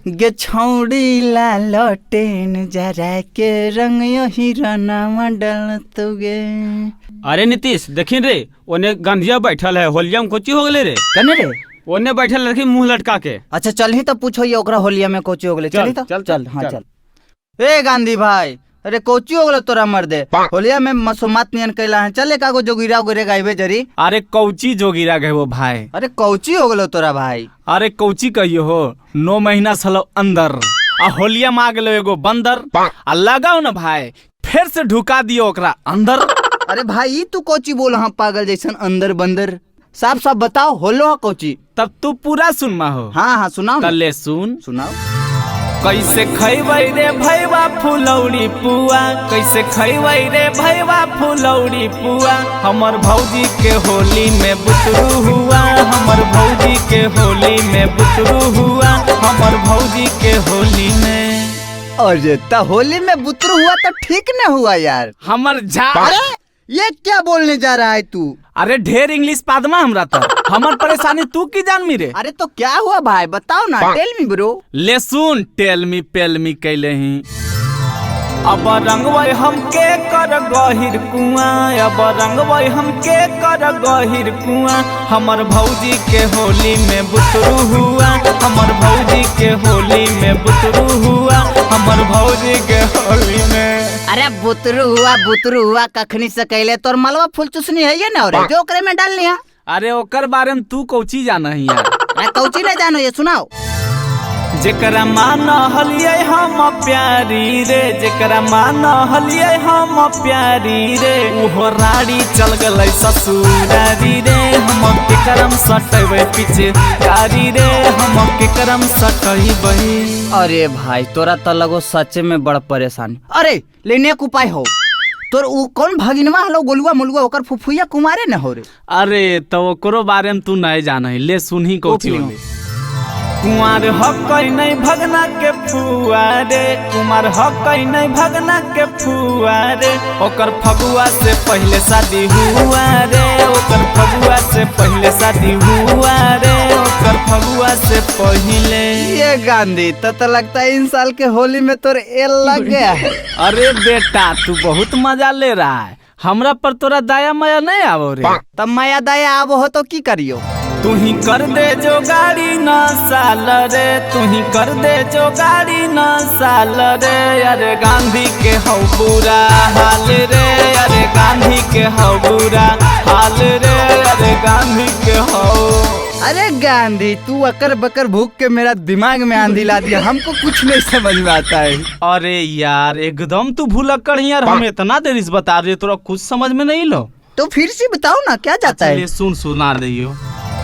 गे छौड़ी ला लटेन जरा के रंग हिरना डल तुगे। अरे नीतीश देखिन रे, ओने गांधिया बैठल है, होलिया में कोची हो गेले रे? कने रे? ओने बैठल रखी मुंह लटका के। अच्छा चल ही तो पूछो ये ओकरा होलिया में कोची हो गेले। चल, चली तो चल, चल, हाँ चल। चल। ए गांधी भाई, अरे कोची हो गेलो तोरा मर्दे, होलिया में मसोमात नियन कैला है, चले कागो जोगिरा गोरे गाइबे जरी। अरे कौची जोगिरा गए भाई? अरे कौची हो गेलो तोरा भाई? अरे कौची कहियो हो, 9 महीना सलो अंदर आ होलिया में आ गेलो एगो बंदर, आ लगाओ ना भाई फिर से ढुका दियो ओकरा अंदर। अरे भाई ई तू कौची बोल हाँ पागल जैसन अंदर बंदर, साफ साफ बताओ होलो हा कौची। तब तू पूरा सुनमा हो। हाँ हाँ सुनाओ ना। तले सुन। सुनाओ। कैसे खैबै रे भैवा फुलौरी पुआ, कैसे खैबै रे भैवा फुलौरी पुआ, हमर भौजी के होली में बुतरू हुआ, हमर भौजी के होली में बुतरू हुआ, हमर भौजी के होली में। अरे त होली में बुतरू हुआ तो ठीक न हुआ यार। हमर झा। अरे ये क्या बोलने जा रहा है तू? अरे ढेर इंग्लिश पादमा हमरा तो, हमर परेशानी तू की जान मी रे। अरे तो क्या हुआ भाई बताओ ना, टेल मी ब्रो। ले सुन, टेल मी पेल मी कैले ही। अब रंगवै हमके कर गहिर कुआं, अब रंगवै हमके कर गहिर कुआं, हमर भौजी के होली में बुतरू हुआ, हमर भौजी के होली में बुतरू हुआ, हमर भौजी के होली में। अरे बुतरू हुआ बुतरू हुआ कखनी से कैले, तोर मलवा फूल चुसनी है ये ना, और जो ओकरे में डाल लिया। अरे ओकर बारे में तू कौची जाना है यार? मैं कौची नहीं जानो, ये सुनाओ। जेकरा मान हलियै हम प्यारी रे, जेकरा मान हलियै हम प्यारी रे, उहो राड़ी चल गेलै ससुरारी रे, हम के करम सटैबै पीछे कारी रे, हम के करम सटैबै। अरे भाई तोरा तो लगो सच में बड़ परेशानी। अरे लेने के उपाय हो तोर, उ कौन भगिनवा हलो गोलुआ मुलुआ ओकर फुफुया कुमारे न हो रे। अरे तो ओकरो बारे में तू नहीं जान है, ले सुनही कौची होले। कुमार हकै नहीं भगना के फुआ रे, कुमार हकै नहीं भगना के फुआ रे, ओकर फगुआ से पहले शादी हुआ रे, ओकर फगुआ से पहले शादी हुआ रे, ओकर फगुआ से पहले। ये गांधी तो लगता है इन साल के होली में तोर एल लग गया है। अरे बेटा तू बहुत मजा ले रहा है, हमरा पर तोरा दया माया नहीं आवो रे। तब माया दया आवो हो तो की करियो? तू ही कर दे जो गाड़ी न साल रे, तू ही कर दे जो गाड़ी न साल रे, अरे गांधी के हौ बुरा हाल रे, अरे गांधी के हौ बुरा हाल रे, अरे गांधी के हौ। अरे गांधी तू अकर बकर भूख के मेरा दिमाग में आंधी ला दिया, हमको कुछ नहीं समझ में आता है। अरे यार एकदम तू भूलक्कड़ यार, हम इतना देर से बता रहे तोरा कुछ समझ में नहीं लो। तो फिर से बताओ ना क्या जाता है। सुन सुना रही हो।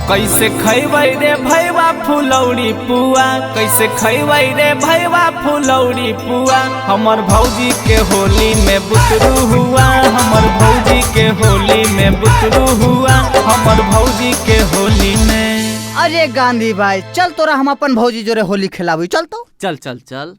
कैसे खैबै रे भैवा फुलौरी पुआ, कैसे खैबै रे भैवा फुलौरी पुआ, हमर भौजी के होली में बुतरू हुआ, हमर भौजी के होली में बुतरू हुआ, हमर भौजी के होली में। अरे गांधी भाई चल तोरा हम अपन भौजी जोरे होली खिलाबी, चल तो चल चल चल।